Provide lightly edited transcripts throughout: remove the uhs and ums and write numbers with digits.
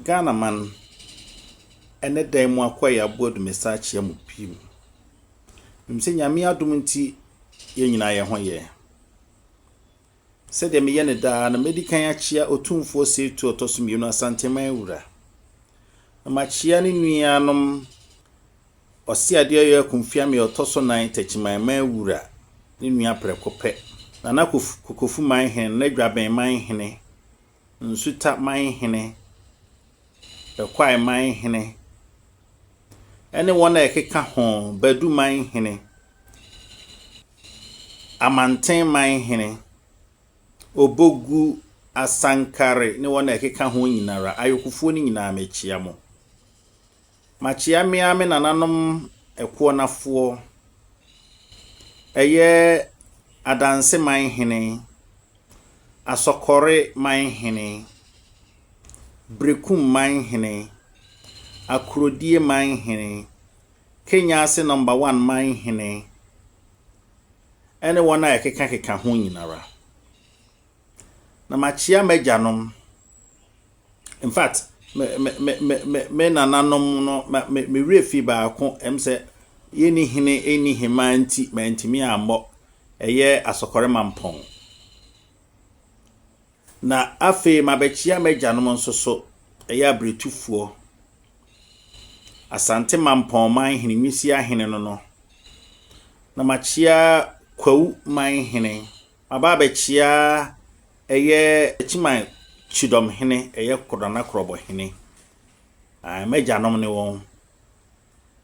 Ghana man ne dan mu akɔ yɛ aboa dumesa akyea mu pii. Nim sɛ Nyame adom nti yɛn nyinaa yɛn ho yɛ. Sɛdeɛ meyɛ no daa no, mɛdi kan akyea Otumfoɔ Setu a ɔtɔ so mmienu, Asanteman Wura. Na makyea ne nuanom Ɔseadeɛ Ɔyɛ Akumfiame a ɔtɔ so nan, Takyiman Man Wura, ne nua prɛko pɛ, Nana Kokofu Man Hene, Nana Dwaben Man Hene, Nsuta Man Hene, Bɛkwae Man Hene, ne wɔn a ɛkeka ho, Badu Man Hene, Amanten Man Hene, Obogu, Asankare ne wɔn a ɛkeka ho nyinara, ayokofoɔ no nyinaa mekyea mo. Makyea me ara me nananom Ɛkoɔnafoɔ, ɛyɛ Adanse Man Hene, Asɔkɔre Man Hene, Berekum Man Hene, Akurodie Man Hene, Kenya ase Number One Man Hene, ne wɔn a ɛkekakeka ho nyinara. Na makyea m'agyanom. In fact, me me me me me me nananom no, me me werɛ fi baako, ɛm sɛ yɛnni hene ɛnni hemaa nti mantumi ammɔ. Ɛyɛ Asɔkɔre Mampɔn. Na afei mabɛkyea m'agyanom nso so, ɛyɛ Abiretufoɔ. Asante Mampɔn man hene, Nwisia hene no no. Na makyea Kwawu man hene. Maba abɛkyea ɛyɛ Kyiman Kyidɔm hene, ɛyɛ Nana Korɔbɔ hene. M'agyanom ne wɔn.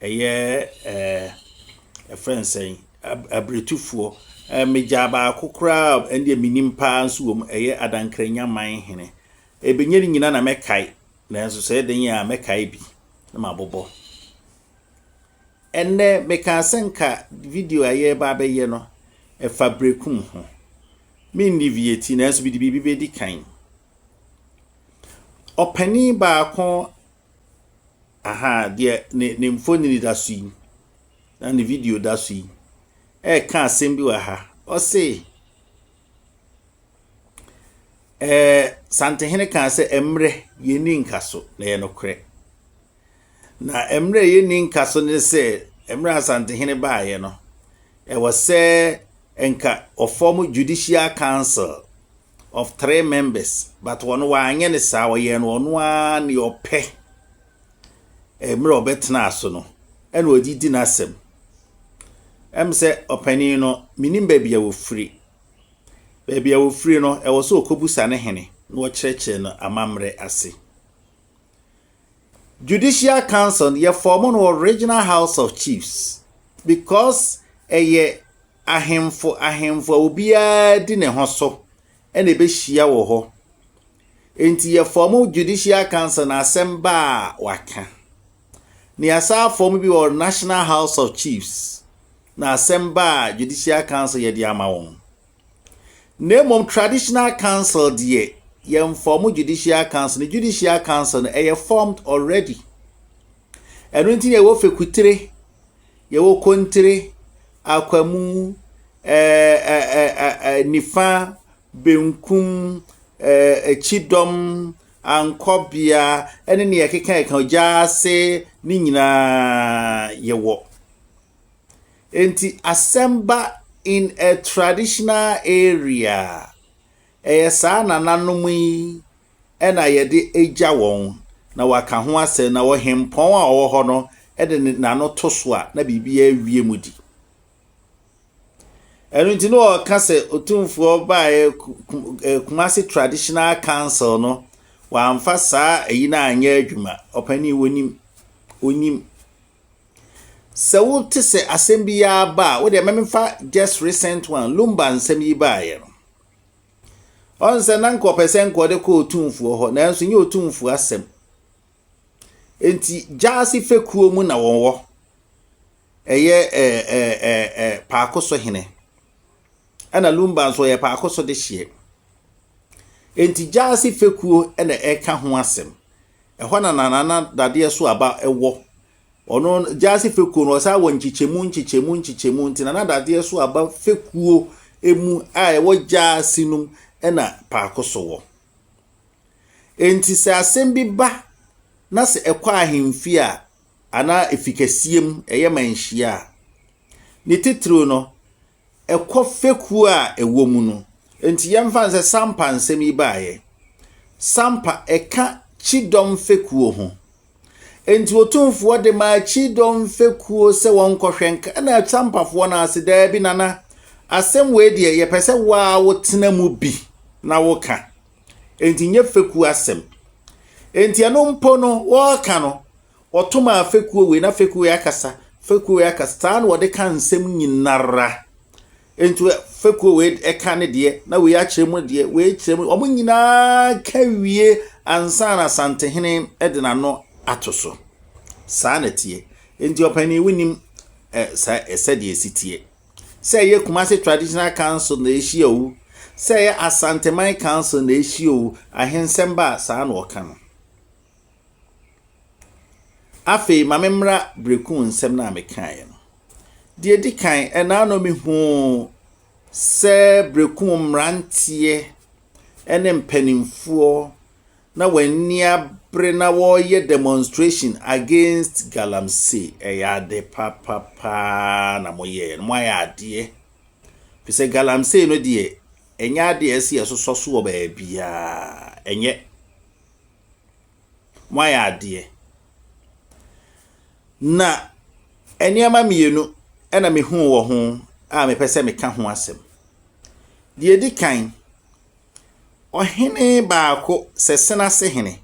Ɛyɛ ɛɛ ɛfrɛ no sɛn Abiretufoɔ. Megyaa baako koraa a ɛndeɛ menim paa nso wɔ mu, ɛyɛ Adankranya man hene. Ɛbɛnyɛ ne nyinaa na mɛkae, nanso sɛ ɛyɛ den a mɛkae bi na mabobɔ. Ɛnnɛ mekaa sɛ nka video a yɛreba abɛyɛ no, ɛfa berekum ho. Menni vieti nanso mede biribi bɛdi kan. Ɔpanin baako, aha, deɛ ne, ne mfonini da so yi, na ne video da so yi, ɛreka asɛm bi wɔ ha. Ɔse, ɛɛ Santehene kaa sɛ mmerɛ yɛnni nka so, na ɛyɛ nokorɛ. Na mmerɛ yɛnni nka so ne sɛ, mmerɛ Asantehene baeɛ no, ɛwɔ sɛ nka ɔform judicial council of three members, but wɔn wanyɛ ne saa, ɔyɛ no ɔno ara ne ɔpɛ. Mmerɛ ɔbɛtena so no, ɛna ɔde di n'asɛm. Ɛm sɛ ɔpanin no, menim baabi a wɔfiri. Baabi a wɔfiri no, ɛwɔ sɛ ɔkɔbusa ne hene na wɔkyerɛkyerɛ no amammerɛ ase. Judicial Council yɛ form no wɔ Regional House of Chiefs because ɛyɛ ahemfo ahemfo a obiara di ne ho so ɛna ɛbɛhyia wɔ hɔ. Nti yɛ form Judicial Council na asɛm ba a waka. Na yɛasa form bi wɔ National House of Chiefs na asɛm ba a Judicial Council yɛde ama wɔn. Na mmom Traditional Council deɛ, yɛmform Judicial Council. Ne Judicial Council no ɛyɛ formed already. Ɛno nti na yɛwɔ Fekutire, yɛwɔ Kontire, Akwamu, ɛɛ ɛɛ Nifa, Benkum, Akyidɔm, Ankɔbea ɛne nea ɛkeka ɛka Gyaase ne nyinaa yɛwɔ. Nti asɛm ba in a traditional area, ɛyɛ saa nananom yi ɛna yɛde agya wɔn na waka ho asɛm na ɔhempɔn a ɔwɔ hɔ no ɛde n'ano to so a na biribi awie mu di. Ɛno nti na ɔka sɛ Otumfoɔ baeɛ Kumasi Traditional Council no wamfa saa ɛyi no anyɛ adwuma. Ɔpanin wɔnim, onim. Sɛ wote sɛ asɛm bi aba a, wodeɛ mɛmfa just recent one, Lumba nsɛm yi baeɛ no. Ɔn sɛ na nka ɔpɛ sɛ nka ɔde kɔ Otumfoɔ hɔ, nanso nyɛ Otumfoɔ asɛm. Nti Gyaase fekuo mu na wɔwɔ. Ɛyɛ ɛɛ ɛɛ ɛɛ Paako so hene. Ɛna Lumba nso ɔyɛ Paako so de hyeɛ. Nti Gyaase fekuo ɛna ɛka ho asɛm. Ɛhɔ na Nana Dadeɛ so aba ɛwɔ. Ɔno Gyaase fekuo no ɔsan wɔ nkyekyɛmu nkyekyɛmu nkyekyɛmu nti Nana Dadeɛ so aba fekuo emu a ɛwɔ Gyaase no mu ɛna Paako so wɔ. Nti sɛ asɛm bi ba na sɛ ɛkɔ ahemfie a anaa efi kɛseɛ mu ɛyɛ manhyia a, ne titiriw no, ɛkɔ fekuo a ɛwɔ mu no. Nti yɛmfa no sɛ Sampa nsɛm yi baeɛ. Sampa ɛka Kyidɔm fekuo ho. Enti Otumfoɔ de maa Kyidɔm fekuo sɛ wɔnkɔhwɛ nka. Ɛna Sampafoɔ no ase, daabi nana, asɛm wei deɛ yɛpɛ sɛ wo ara wotena mu bi na woka. Enti nyɛ fekuo asɛm. Enti ɛno mpo no, wɔreka no, wɔto maa fekuo wei na fekuo wei akasa, fekuo wei akasa. Saa na wɔde ka nsɛm nyinara. Enti fekuo wei ɛka ne deɛ, na wei akyerɛ mu deɛ, wei kyerɛ mu. Wɔn nyinaa ka wie ansa na Asantehene de n'ano ato so. Saa na ɛteɛ. Enti ɔpanin wonim ɛ sɛ sɛdeɛ ɛsi teɛ. Sɛ ɛyɛ Kumasi Traditional Council na ɛhyia o, sɛ ɛyɛ Asanteman Council na ɛhyia o, ahensɛm ba a, saa na wɔka no. Afei ma memmra Berekum nsɛm no a mekaeɛ no. Deɛ ɛdi kan, ɛnaa no mehuu sɛ Berekum mmeranteɛ ne mpanimfoɔ na wɔn ani abere na wɔreyɛ demonstration against galamsey. Ɛyɛ ade papapaa na moyɛɛ no. Moayɛ adeɛ. Firi sɛ galamsey no deɛ, ɛnyɛ adeɛ a ɛsɛ yɛsosɔ so wɔ baabiara. Ɛnyɛ. Moayɛ adeɛ. Na nneɛma mmienu na mehuu wɔ ho a mepɛ sɛ meka ho asɛm. Deɛ ɛdi kan, ɔhene baako, Sɛsenase hene,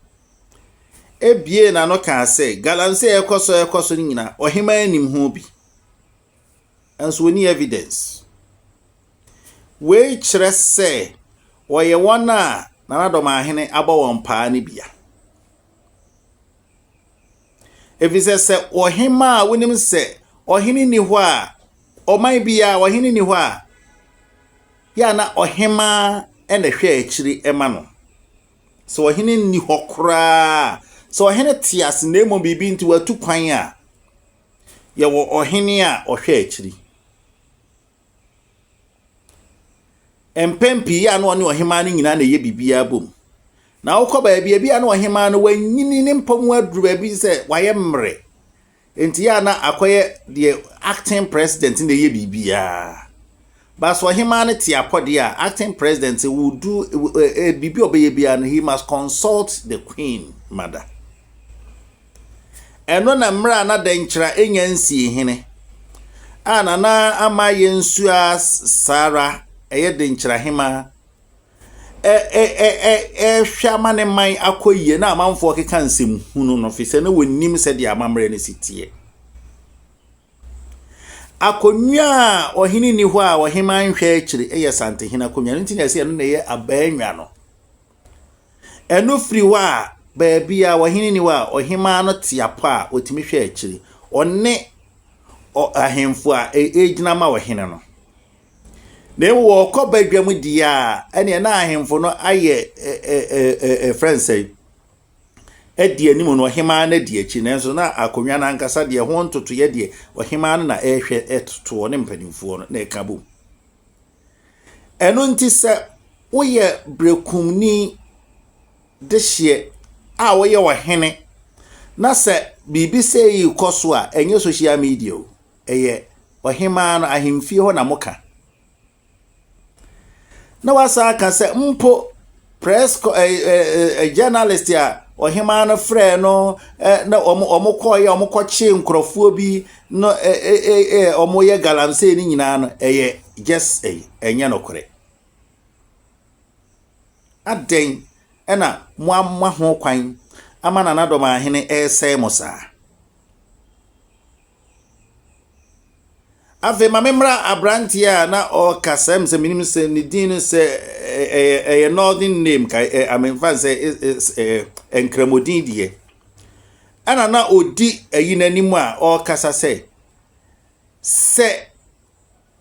ebuee n'ano kaa sɛ galamsey a ɛrekɔ so ɛrekɔ so no nyinaa, ɔhemaa nim ho bi. Nso ɔnni evidence. Wei kyerɛ sɛ wɔyɛ wɔn a Nana Dɔmahene abɔ wɔn paa no bia. Efisɛ sɛ ɔhemaa a wonim sɛ ɔhene nni hɔ a, ɔman biara ɔhene nni hɔ a, yɛ a na ɔhemaa na ɛhwɛ akyiri ma no. Sɛ ɔhene nni hɔ koraa, sɛ ɔhene te ase na mmom biribi nti watu kwan a, yɛwɔ ɔhene a ɔhwɛ akyiri. Mpɛn pii yɛ a na ɔne ɔhemaa no nyinaa na ɛyɛ biribiara bom. Na wokɔ baabi a, bi a na ɔhemaa no wanyini ne mpɔ mu aduru baabi sɛ wayɛ mmerɛ. Nti yɛ a na akɔyɛ deɛ acting president na ɛyɛ biribiara. But sɛ ɔhemaa no te apɔ deɛ a, acting president will do biribi a ɔbɛyɛ biara no, he must consult the queen mother. Ɛno na mmerɛ a na Dɛnkyerɛ nya nsii hene, a Nana Ama Yensua Saara ɛyɛ Denkyira hemaa ɛrehwɛ ama ne man akɔ yie na amanfoɔ keka nsɛm hunu no fi sɛ na wɔnnim sɛdeɛ amammerɛ no si teɛ. Akonnwa a ɔhene nni hɔ a ɔhemaa nhwɛ akyire yɛ Santehene akonnwa no nti na ɛsɛ ɛno na ɛyɛ abannwa no. Ɛno firi hɔ a, baabi a ɔhene nni hɔ a, ɔhemmaa no te apɔ a ɔtumi hwɛ akyiri. Ɔne ahemfo a ɛgyina ma ɔhene no. Na mmom wɔkɔ badwam deɛ a, ɛneɛ na ahemfo no ayɛ ɛfrɛ nsɛn adi anim no ɔhemmaa no adi akyi nanso na akonnwa no ankasa deɛ ho ntotoeɛ deɛ ɔhemmaa no na ɛrehwɛ ɛtotoɔ ne mpanimfoɔ no na ɛka bom. Ɛno nti sɛ woyɛ berekumni dehyeɛ a woyɛ ɔhene na sɛ biribi sei rekɔ so a, ɛnyɛ social media o, ɛyɛ ɔhemaa no ahemfie hɔ na moka. Na wasan aka sɛ mpo press ɛ ɛ ɛ journalist a ɔhemaa no frɛɛ no ɛ na wɔn wɔn kɔɔeɛ a wɔkɔkyee nkurɔfoɔ bi no ɛ ɛ ɛ ɛ wɔyɛ galamsey no nyinaa no ɛyɛ just ɛyi ɛnyɛ nokorɛ. Adɛn ɛna moama ho kwan ama Nana Dɔmaahene ɛresɛe mo saa? Afei ma memmra aberanteɛ a na ɔrekasa mu sɛ menim sɛ ne din no sɛ ɛyɛ ɛyɛ northern name ka ɛ amemfa sɛ ɛ ɛ nkramodin deɛ ɛna na ɔdi ayi n'anim a ɔrekasa sɛ sɛ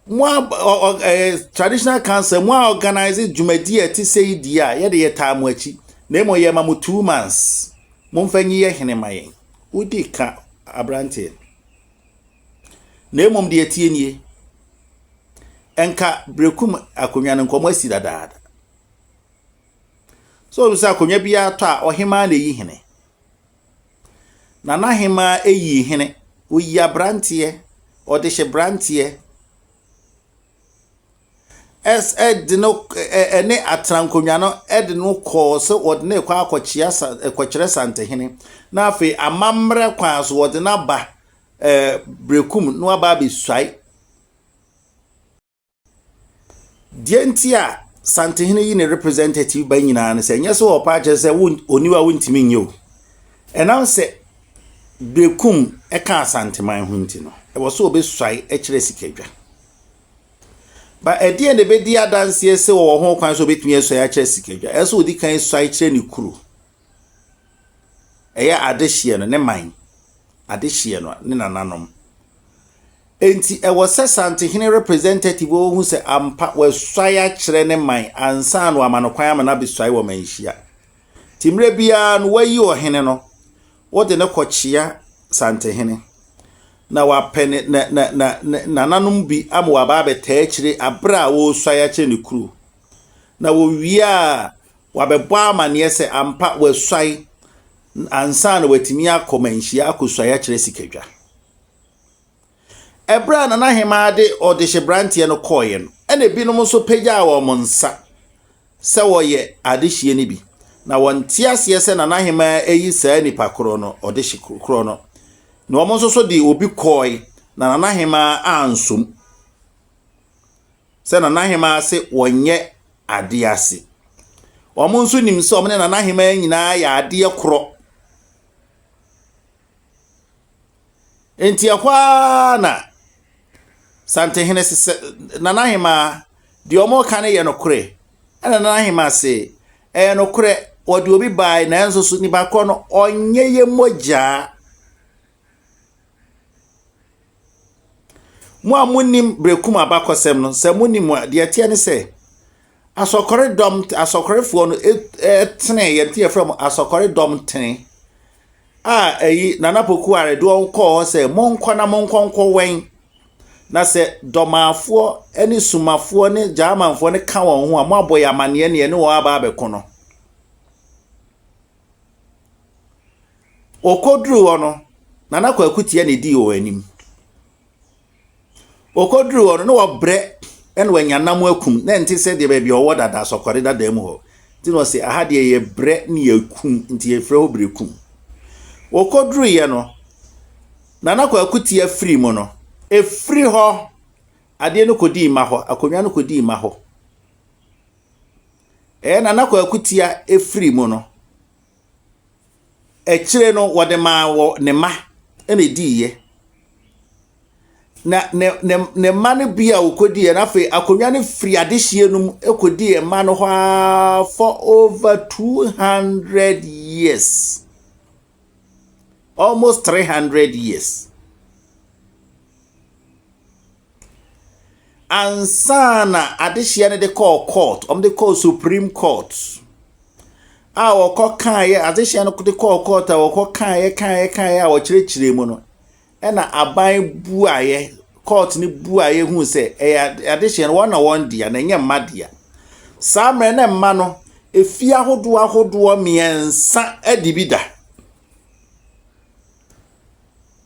mo a ɔ ɛ traditional council mo a organize dwumadi a ɛte sɛ yi deɛ a yɛde yɛtaa mo akyi na mmom yɛma mo 2 months momfa nyi yɛ hene ma yɛn. Wodi ka aberanteɛ. Na mmom deɛ ɛteɛ nie, nka berekum akonnwa no nkɔmmɔ asi dadaada. So ɔno sɛ akonnwa biara tɔ a ɔhemaa na ɛyi hene. Nana Hemaa yii hene. Ɔyii aberanteɛ, ɔdehye branteɛ ɛs ɛde no ɛne atenankonnwa no de no kɔɔ sɛ wɔde no rekɔ akɔkyea sa kɔkyerɛ Santehene. Na afei amammerɛ kwan so wɔde no aba ɛɛ Berekum na waba abɛsuae. Deɛ nti a Santehene yi ne representative ba nyinaa no sɛ ɛnyɛ sɛ wɔpa akyerɛ sɛ wo oniwa wontumi nyɛ o. Ɛnam sɛ Berekum ɛka Asanteman ho nti no, ɛwɔ sɛ wɔbɛsuae kyerɛ Sikadwa. Ba ɛdeɛn na ɛbɛdi adanseɛ sɛ wɔwɔ ho kwan sɛ wɔbɛtumi asuae akyerɛ Sikadwa? Ɛsɛ sɛ wɔdi kan suae kyerɛ ne kuro. Ɛyɛ adehyeɛ no, ne man, adehyeɛ no, ne nananom. Enti ɛwɔ sɛ Santehene representative ɔhu sɛ ampa wasuae akyerɛ ne man ansa na wama no kwan ama no abɛsuae wɔ manhyia. Nti mmerɛ biara no wayi ɔhene no, wode no kɔkyea Santehene na wapɛ ne na na na nananom bi ama waba abɛtaa akyire aberɛ a wɔresuae akyerɛ ne kuro. Na wɔwie a wabɛbɔ amaneɛ sɛ ampa wasuae ansa na watumi akɔ manhyia akɔsuae akyerɛ Sikadwa. Ɛberɛ a Nana Hemaa de ɔdehye-branteɛ no kɔeɛ no, ɛna ebinom nso pagyaa wɔn nsa sɛ wɔyɛ adehyeɛ no bi. Na wɔnte aseɛ sɛ Nana Hemaa ayi saa nipa korɔ no, ɔdehye korɔ no. Na wɔn nso so de obi kɔe, na Nana Hemaa ansom. Sɛ Nana Hemaa se wɔnyɛ adeɛ ase. Wɔn nso nim sɛ wɔn ne Nana Hemaa nyinaa yɛ adeɛ korɔ. Enti ɛhɔ ara na Santehene se sɛ Nana Ahemaa, deɛ wɔreka no yɛ nokorɛ. Ɛna Nana Ahemaa se, ɛyɛ nokorɛ, wɔde obi bae nanso so nipa korɔ no ɔnyɛ yɛ mogyaa. Mo a monim Berekum abakɔsɛm no, sɛ monim a, deɛ ɛteɛ ne sɛ, asɔkɔre dɔm, asɔkɔrefoɔ no tenee, yɛn ti yɛfrɛ mo asɔkɔre dɔm tene. A ɛyi Nana Poku Are de wɔn kɔɔ hɔ sɛ monkɔ na monkɔ nkɔwɛn na sɛ Dɔmaafoɔ ne Sumafoɔ ne Gyamanfoɔ no ka wɔn ho a moabɔ yɛ amanneɛ ne yɛne wɔn aba abɛko no. Wɔkɔduruu hɔ no, Nana Kwaku Tia na ɛdii wɔn anim. Wɔkɔduruu hɔ no, na wɔbrɛ na wɔanya nam akum. Na ɛnte sɛ deɛ baabi a ɔwɔ dada, asɔkɔre dada mu hɔ. Nti na ɔse, aha deɛ yɛbrɛ ne yɛkum, nti yɛfrɛ hɔ berɛkum. Wɔkɔduruiɛ no, Nana Kwaku Tia firi mu no, ɛfiri hɔ, adeɛ no kɔdii mma hɔ, akonnwa no kɔdii mma hɔ. Ɛyɛ Nana Kwaku Tia firi mu no, Akyire no, wɔde maa wɔ ne mma na ɛdiiɛ. Na ne, ne, ne mma no bi a wɔkɔdiiɛ no, afei akonnwa no firi adehyeɛ no mu kɔdii mma no hɔ ara for over 200 years. Almost 300 years. Ansa na adehyeɛ no de kɔɔ court, wɔde kɔɔ Supreme Court a wɔkɔ kaeɛ, adehyeɛ no de kɔɔ court a wɔkɔ kaeɛ kaeɛ kaeɛ a wɔkyerɛkyerɛ mu no, ɛna aban buaeɛ, court no buaeɛ hu sɛ ɛyɛ adehyeɛ no wɔn na wɔn dea na ɛnyɛ mma dea. Saa mmerɛ na mma no efie ahodoɔ ahodoɔ mmiɛnsa adi bi da.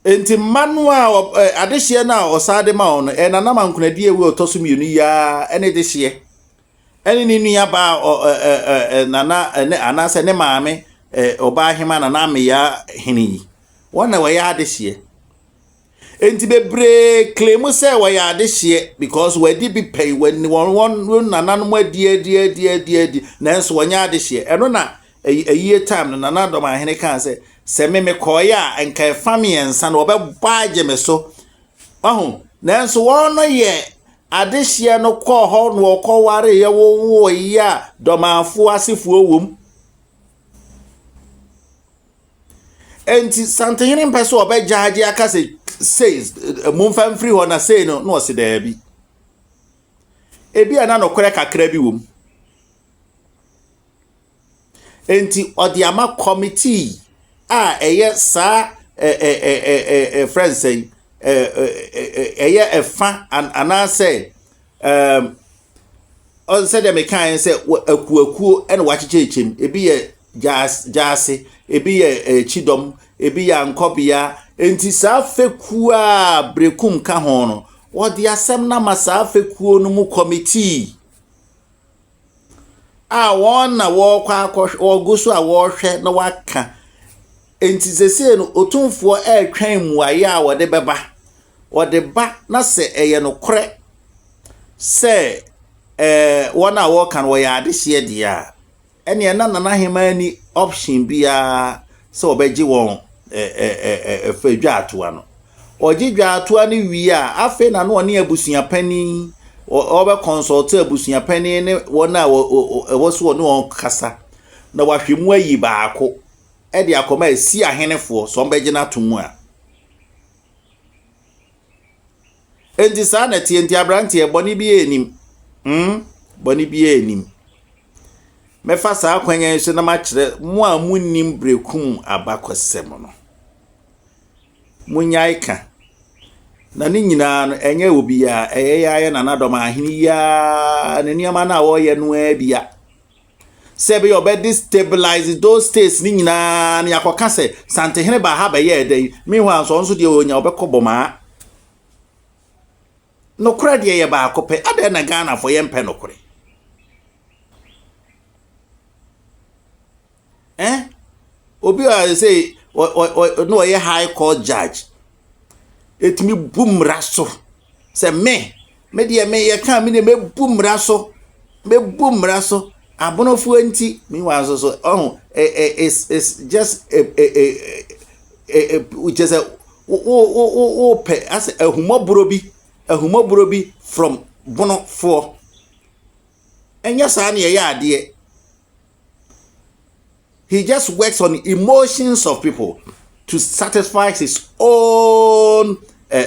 Enti mma no a adehyeɛ no a ɔsan de ma wɔn no, ɛyɛ Nana Mankonadi Awu a ɔtɔ so mmienu yi ara ne dehyeɛ, ɛne ne nuabaa Nana ne anaasɛ ne maame Ɔbaahema Nana Ameyaa hene yi. Wɔn na wɔyɛ adehyeɛ. Enti bebree claim sɛ wɔyɛ adehyeɛ because wɔadi bi pɛn, wɔn wɔn wɔn nananom adi adi adi adi adi nanso wɔnyɛ adehyeɛ. Ɛno na ayie time no Nana Dɔmahene kaa sɛ sɛ me mekɔeɛ a nka ɛfa mmiɛnsa no wɔbɛbɔ agye me so. Wahu? Nanso wɔn no yɛ adehyeɛ no kɔɔ hɔ na wɔkɔwareeɛ wowoeɛ a dɔmanfoɔ asefoɔ wom. Enti Santehene mpɛ sɛ ɔbɛgyaagye aka sɛ sei momfa mfiri hɔ na sei no na ɔse daabi. Ebi a na nokorɛ kakra bi wom. Enti ɔde ama committee a ɛyɛ saa ɛ ɛ ɛ ɛ ɛ frɛ nsɛn ɛ ɛ ɛyɛ ɛfa anaasɛ ɛɛm sɛdeɛ mekaeɛ sɛ akuakuo na wɔakyekyɛkyɛ mu. Ebi yɛ Gyaase, ebi yɛ Kyidɔm, ebi yɛ Ankɔbea. Enti saa fekuo a Berekum ka ho no, wɔde asɛm no ama saa fekuo no mu kɔmitii a wɔn na wɔrekɔ akɔhwɛ, wɔgu so a wɔrehwɛ na wɔaka. Enti seesei no, Otumfoɔ retwɛn mmuaeɛ a wɔde bɛba. Wɔde ba na sɛ ɛyɛ nokorɛ sɛ ɛɛ wɔn a wɔreka no wɔyɛ adehyeɛ deɛ a, ɛneɛ na Nana Ahemaa ni option biara sɛ ɔbɛgye wɔn ɛfɛ dwaatoa no. Ɔgye dwaatoa no wie a, afei na na ɔne abusuapanin ɔbɛ consult abusuapanin ne wɔn a ɛwɔ so ɔne wɔn kasa na wahwɛ mu ayi baako ɛde akɔma esi ahenefoɔ sɛ ɔbɛgye no ato mu a. Enti saa na ɛteɛ nti aberanteɛ bɔne biara nnim. Hmm, bɔne biara nnim. Mɛfa saa kwan yi so na makyerɛ mo a monnim Berekum abakɔsɛm no. Monyae ka. Na ne nyinaa no, ɛnyɛ obiara, ɛyɛ yɛ ayɛ nanadɔm ahene yi ara ne nneɛma no a wɔreyɛ no ara bia. Sɛ ɛbɛyɛ ɔbɛ destabilize those states ne nyinaa no yɛakɔka sɛ Santehene baa ha bɛyɛɛ dɛn. Meanwhile nso ɔno nso deɛ ɔnya ɔbɛkɔ bɔmaa. Nokorɛ deɛ yɛ baako pɛ. Adɛn na Ghanafoɔ yɛmpɛ nokorɛ? Eh? Obi a sɛ na ɔyɛ high court judge ɛtumi bu mmara so sɛ me me deɛ me yɛka me deɛ mɛbu mmara so mɛbu mmara so abonofoɔ nti meanwhile nso so ɔho it's just kyɛ sɛ wopɛ asɛ ahumɔborɔ bi ahumɔborɔ bi from bonofoɔ. Ɛnyɛ saa na yɛyɛ adeɛ. He just works on emotions of people to satisfy his own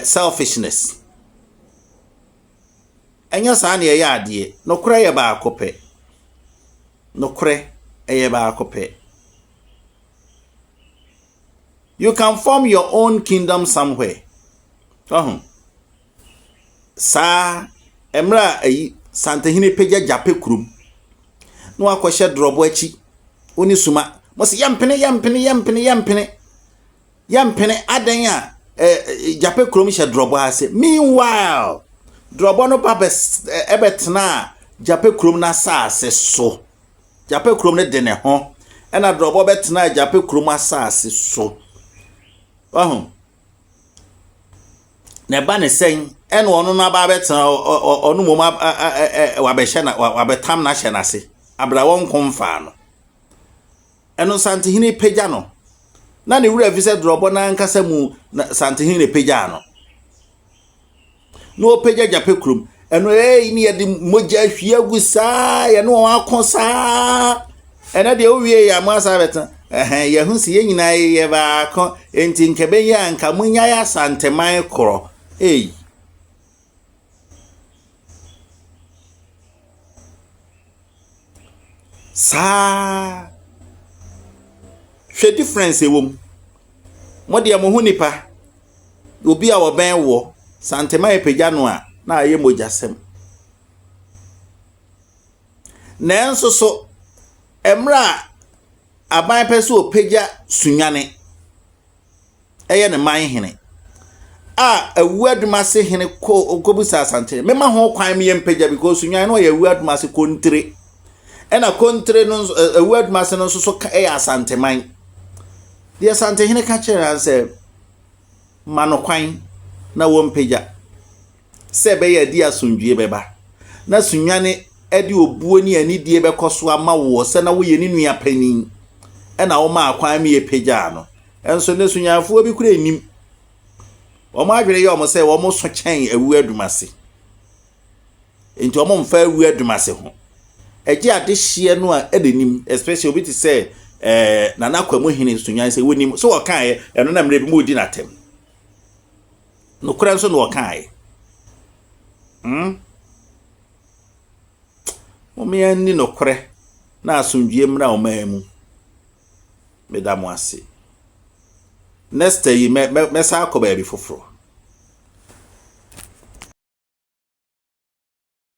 selfishness. Ɛnyɛ saa na yɛyɛ adeɛ. Nokorɛ yɛ baako pɛ. Nokorɛ ɛyɛ baako pɛ. You can form your own kingdom somewhere. Ɔho. Saa mmerɛ a ayi Santehene pagya Gyapɛ kurom na wakɔhyɛ dorɔbo akyi wo ne suma mo sɛ yɛmpene yɛmpene yɛmpene yɛmpene yɛmpene adɛn a eh, Gyapɛ kurom hyɛ dorɔbo ase. Meanwhile dorɔbɔ no ba ɛbɛtena Gyapɛ kurom n'asase so. Gyapɛ kurom no de ne ho ɛna dorɔbɔ bɛtena Gyapɛ kurom asase so. Ɔho. Na ɛba ne sɛn ɛna ɔno no aba abɛtena ɔno mmom wabɛhyɛ na wabɛtam no ahyɛ n'ase abira wɔn nko mfaa no. Ɛno Santehene pagya no na ne wura fi sɛ dorɔbɔ n'ankasa mu na Santehene na pagyaa no. Na ɔpagya Gyapɛ kurom ɛno ɛyi ne yɛde mogya ahwie agu saa yɛne wɔn ako saa ɛnɛ deɛ wowie yɛ mo asa bɛtena ɛhɛn yɛho si yɛn nyinaa yɛ baako nti nka bɛyɛ a nka monyae Asanteman korɔ ei. Saa hwɛ difference ɛwɔ mu. Mo deɛ mo ho nipa obi a ɔbɛn woɔ Santeman apagya no a na ayɛ mogyasɛm. Nanso so mmerɛ a aban pɛ sɛ ɔpagya Sunyane ɛyɛ ne man hene a Awu Adumase hene kɔ kɔbisa Asante mema ho kwan meyɛ mpagya because Sunyane no ɔyɛ Awu Adumase kontire ɛna kontire no nso Awu Adumase no nso so ɛyɛ Asanteman. Deɛ Asantehene ka kyerɛ no sɛ ma no kwan na wɔmpagya sɛ ɛbɛyɛ adi asomdwie bɛba na Sunyane de obuo ne anidie bɛkɔ so ama woɔ sɛ na woyɛ ne nua panin ɛna womaa kwan ma yɛpagyaa no. Ɛnso ne Sunyanfoɔ bi kura nnim. Wɔn adwene yɛ wɔn sɛ wɔn so kyɛn Awu Adumase. Nti wɔn mfa Awu Adumase ho. Ɛgye adehyeɛ no a ɛna nim especially obi te sɛ ɛɛ Nana Kwamu Hene Sunyan sɛ wɔnim so wɔkaeɛ ɛno na mmerɛ bi mu ɔdi n'atɛm. Nokorɛ nso na wɔkaeɛ. Momma yɛnni nokorɛ na asomdwie mmra ɔman mu. Meda mo ase. Next yi mɛsa akɔ baabi foforɔ.